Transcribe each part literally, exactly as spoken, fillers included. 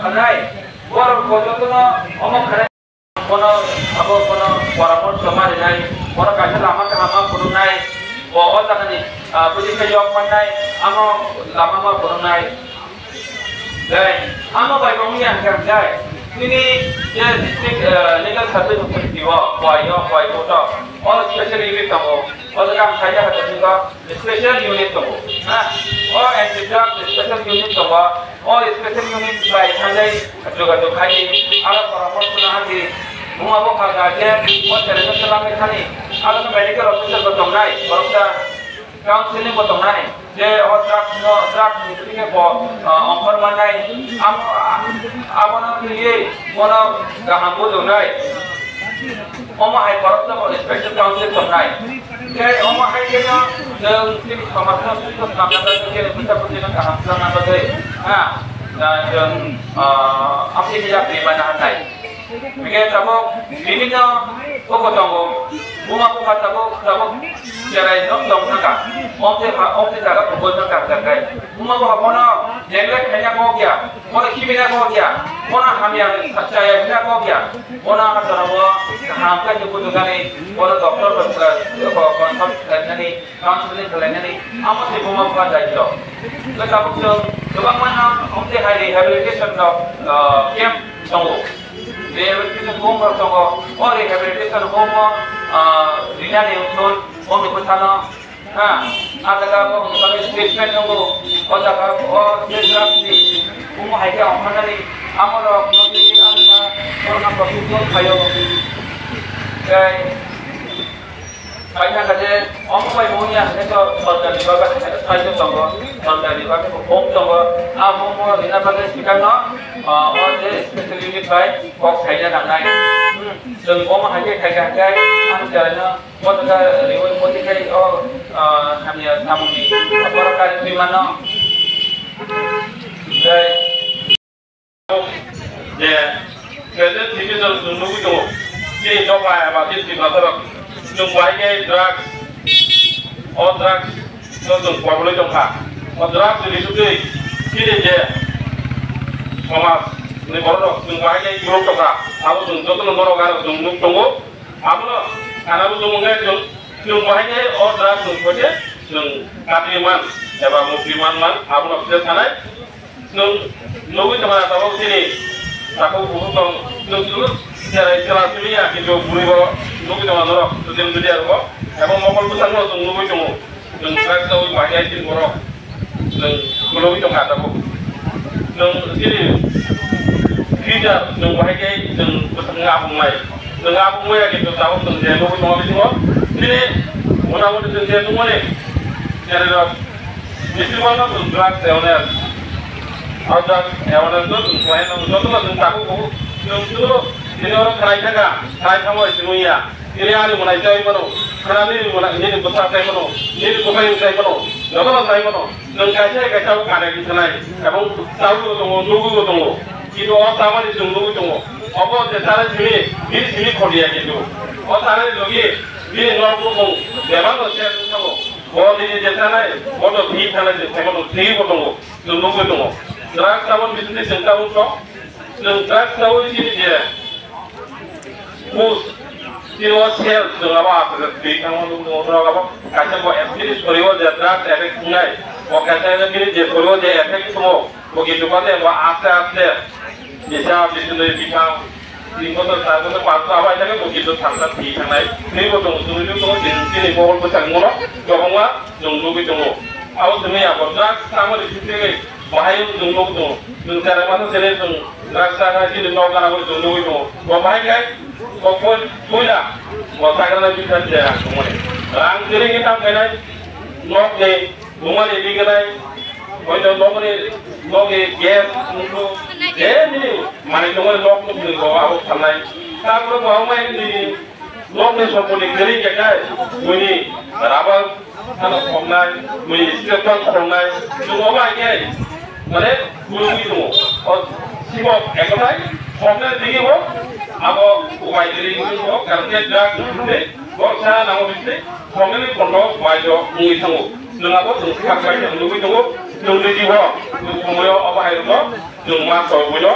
Nai, borok bo jotono omo khanai, bono abo bono poramorso ma rinai, bono kaisa lama kaham ma phunuknai, bo o jagani, ah, buji khe yok mannai, amo lama ma phunuknai. Dai, amo bai bo wngya hwnkhe hwnkhe, nini je district, ah, legal service authority o, Y O, Y O to, o special unit tongo, o jaga ang khaina hwnkhe special unit tongo, ha? O anti drug special unit tongo. O special unit bai thangjai jogajog khai di. Aro poramorso na di. Buma bupha guardian o challenge o selangwi thani. Aro no medical officer bo tongnai, borok ta counseling bo tongnai. Je o drugs no, drugs ni bisingtwi bo, ah, ongkhor mannai. Amo, ah, abono twiwi bono kaham bujoknai. Omo hai borok no special council tongnai. Tei omo hai khe no chwng chini samaj no susto khlana bagwi, chini bwsa bwtwi no kaham khlana bagwi, ha, na chwng, ah, amtwi ni yapri mana hai. Hingkhe tabuk bibinno koko tongo, buma bupha tabuk, tabuk cherai nok tong thangkha. Omtwi ha, omtwi jaga kubui no kaham kha khe. Buma bupha bono neglect khaina kok ya. Bono khibina kok ya, bono hamya chaya hina kok ya, bono ang chorabo kaham khe se bujuknani, bono doctor bai, eh, ko-, consult khlainani, counseling khlainani, amo se buma bupha daityo. Tei tabuk chwng kwbangma no omtwi hai rehabilitation rok, eh, camp tongo. Rehabilitation home rok tongo. O rehabilitation home o, eh, rinani wngkhe boni bwsano Ha, ah jaga bo wngkha treatment nungo, o jaga o treatment ni bumo hai khe ongkha nani, amo rok nokni ah jaga corona positive no phaio. Tei paitha kha je omo bai bo wngya hwnkhe to sorkar ni bagwi hai khe sahajyo tongo, sorkar ni bagwi bo home tongo, ah home o rina bagwi swkang no, ah, o je special unit bai kok saina nangnai. Hmm, chwng omo hai khe khai kha hwnkhe ang chwraino Bo tongkha riwi modi khai o, ah, hamya samungni borok kari twi mano. Tei je present situation chwng nugwi tongo. Chini dopha eba chini Tiprasa rok chwng bai khe drugs, o drugs no chwng kobolwi tongkha. O drugs ni bisingtwi chini je somaj ni borok rok chwng bai khe yurok tongkha. Abo chwng jotono norok aro chwng nuk tongo. Abono sana bo chwng wngkha chwng, chwng bahai khe o drugs chwng khe chwng kadri man eba mukti man man abono khe sanai. Chwng nugwi tongma tabok chini takhuk bukhuk tong chwng chwng cherai chwla simi ya kintu bwrwi bo nugwi tongma norok social media rogo eba mokol bwskango chwng nugwi tongo. Chwng drugs chawi bahai khe chini borok chwng khulogwi tongkha tabuk. Chwng chini future chwng bahai khe chwng bwswk wngya abungnai. Chwng abungmaya kintu tabuk chwng je nugwi tongo bisingo. Chini motamoti chwng je nukmani cherai rok bisingo no chwng drugs awareness. O drugs awareness no chwng khlai nang jotono chwng tabuk chwng chwng chini oro khlai thaka khlai thangwi chwng ya. Nini ani mwnai chai mano, khana nini mwnai, nini bwsa chai mano, nini bwsai chai mano, jotono chai mano. Nwng kaisa hai kaisa o connect wngkha nai, ebong chaui bo tongo, nugui bo tongo. Kintu o chamani chwng nugui tongo. Obo je chanai simi, bini simi khodiya kintu. O chanai logi, bini nok nukhung, bebak no share wngwi thango. Bo nini je chanai, bo no thwi thanai je, thaimano thwi bo tongo, chwng nugui tongo. Drugs chamani bisingtwi chwng tabuk sok, chwng drugs chaui chini je, Pus, tini o sel chwng abo aswk twi thangma nukgo, norok abo kaisa bo bini sorio je drug effect wngnai, bo kaisa bini je sorio je effect wngo, bo kintu kate bo aste aste bisa bisinoi bithang tin bochor char bochor panch bochor abo aithake bo kintu thansa twi thangnai. Twi bo tongo, chwngno tongo, chini mokol bwskango kwbangma chwng nugwi tongo. Abo chwngno ya bo drug tangmani bisingtwi Bahai chwng nugwi tongo. Chwng cherai masa cherai chwng drugs chana chini nok gana bo chwng nugwi tongo. Bo bahai khe bo poi-, poila bo chagrana bikha je rang tongmani. Rang kwrwi khe tam khainai nokni bumani biganai, hoito nokni, nokni gas, nukhu, je nini manwi tongmani nok nukni bo abo thalnai. Tabukhe bo abo mai nini Nokni somponi kwrwi khe khe buini rubber phano khoknai, buini steel pan khoknai, chwng obo hai khe mane khulugwi tongo. O sibok ekotai khoknai twiwi bo abo upai kwrwi wngwi tongo, karon khe drug wngwi borok sana nango bisni khoknani photo bai rok wngwi thango. Chwng abo chwng sak bai nugwi tongo, chwng nini bo chwng somoio obo hai rwkno chwng ma tongwi no.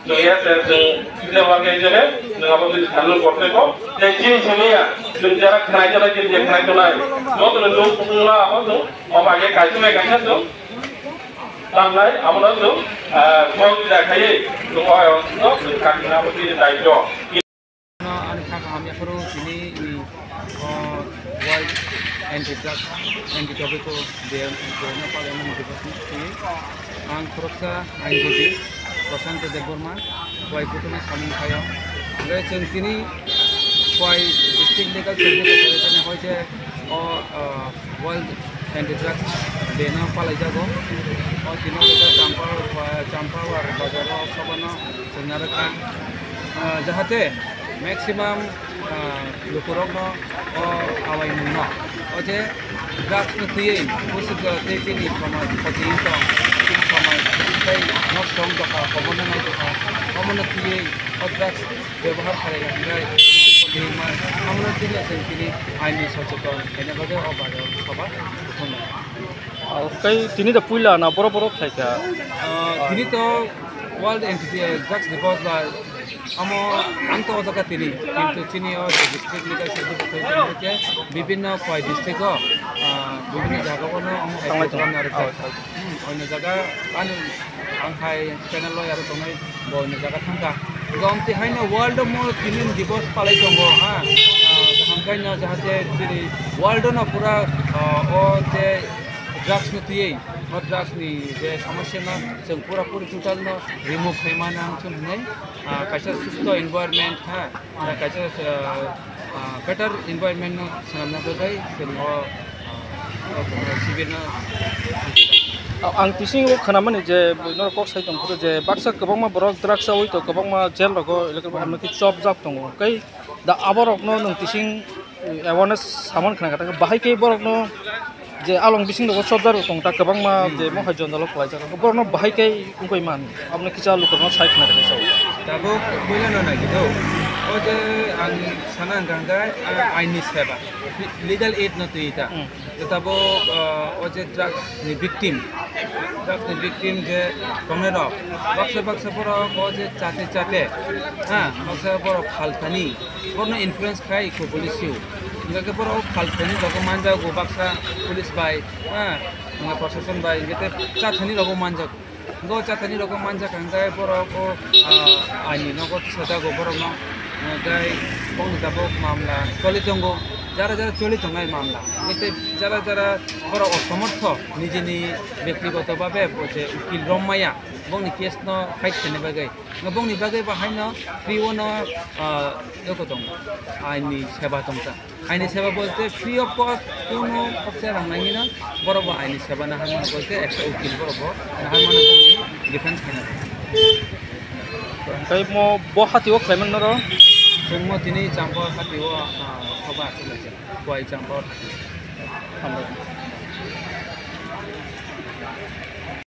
Chwng ya se chwng sida wa ke jere, chwng abo bini salon kote ko, tei chini simi ya, chwng jara khnai jara chini je khnai tonai, joto no chwng kutung la abo chwng, omo age kaisa bai kaisa chwng, tamnai, abo no chwng, ah, kok da khai, chwng oi, no, chwng kak na abo chini dai jo. Ani kha kaham yapharo chini, ni, o, World Anti Drugs, Anti Tobacco Day, Day no palai mani dibo si. Ang khoroksa ain budi Prashanto Debbarma, Khowai kuthumni samung khaio. Hwnkhe chwng tini Khowai District Legal Service Authority ni hoite o, ah, World Anti Drugs Day no palaijago. O tino Champawar, Champawar bazaro sabano chwng narwkha. Ah, jahate maximum, ah, lukurokno o awaimungno, o je drugs no twiwi bwswk tei chini somaj khoti wng tong, chini somaj tei nosto wng tongkha, obono nai tongkha, omono twiwi o drugs bebohar khlai rok hwnkhai khoti wngma, omono twiwi chwng tini aini socheton khaina bagwi o bazar sabha kuthumnai. Ah, tei tini da puila na borok borok khlaikha? Ah, tini to World Anti Drugs Divorce bai Amo ang to o jaga tini, kintu chini o je district legal service authority hwnkhe bibinno Khowai district o, ah, bibinno jaga o no omo hai program narwkjak. Hmm, oino jaga ani ang hai channel o aro tongnai bo oino jaga thangkha. Gomti haino world o mo tini divorce palai tongo ha. Ah, hamkhaino jahate chini world o no pura, ah, o je drugs no twiwi, o drugs ni je somosya no chwng pura puri total no remove khaima nang chwng hwnwi. Ah, kaisa susto environment ha, ah, kaisa, ah, ah, better environment no swnamna bagwi chwng o, ah, o sibirno. Ang tising o khwnamani je norok kok sai tongphuru je baksa kwbangma borok drugs chawi to kwbangma jail rogo elakar bo hamya khe chopjak tongo. Tei da aborokno nwng tising awareness saman khna kha, bahai khe borokno je along bising rogo chopjak rok tong ta kwbangma je mohai jondalo kwlaijak rok, borokno bahai khe wngwi man, aboni kisa lukurokno sai khna kha sao. Tabuk puila no nai khe do, o je ang sana hwnkha hwnkhe, ah, aini seba, legal aid no twi ta. Hmm. Je tabuk, ah, o je drugs ni victim, drugs ni victim je tongnai rok, baksa baksa borok o je chate chate, ha, baksa borok phalthani, borokno influence khai iko police o. Hingkha khe borok phalthani rogo manjago baksa police bai, ha, hingkha proshashan bai, hingkha tei chathani rogo manjago. Hingkha o chathani rogo manjak hingkha borok o, ah, aini nogo tisajago borokno, hingkha bongni tabuk mamla choli tongo, jara jara choli tongnai mamla. Hingkha tei jara jara borok osomortho nijini bektigoto babe bo je ukil rommaya bongni case no fight khaina bagwi. Bongni bagwi bo haino free o no, ah, yoko tongo, aini seba tongkha. Aini seba bolte free of cost, kuno khopsa rang nangwi no borok bo aini seba naharmano bolte ekta ukil borok bo naharmano bongni defense khaina. Tei mo bo hati o khlaiman noro? Chwng mo tini Champawar hati o, ah, soba aswk laijak, Khowai Champawar hati. Hambai.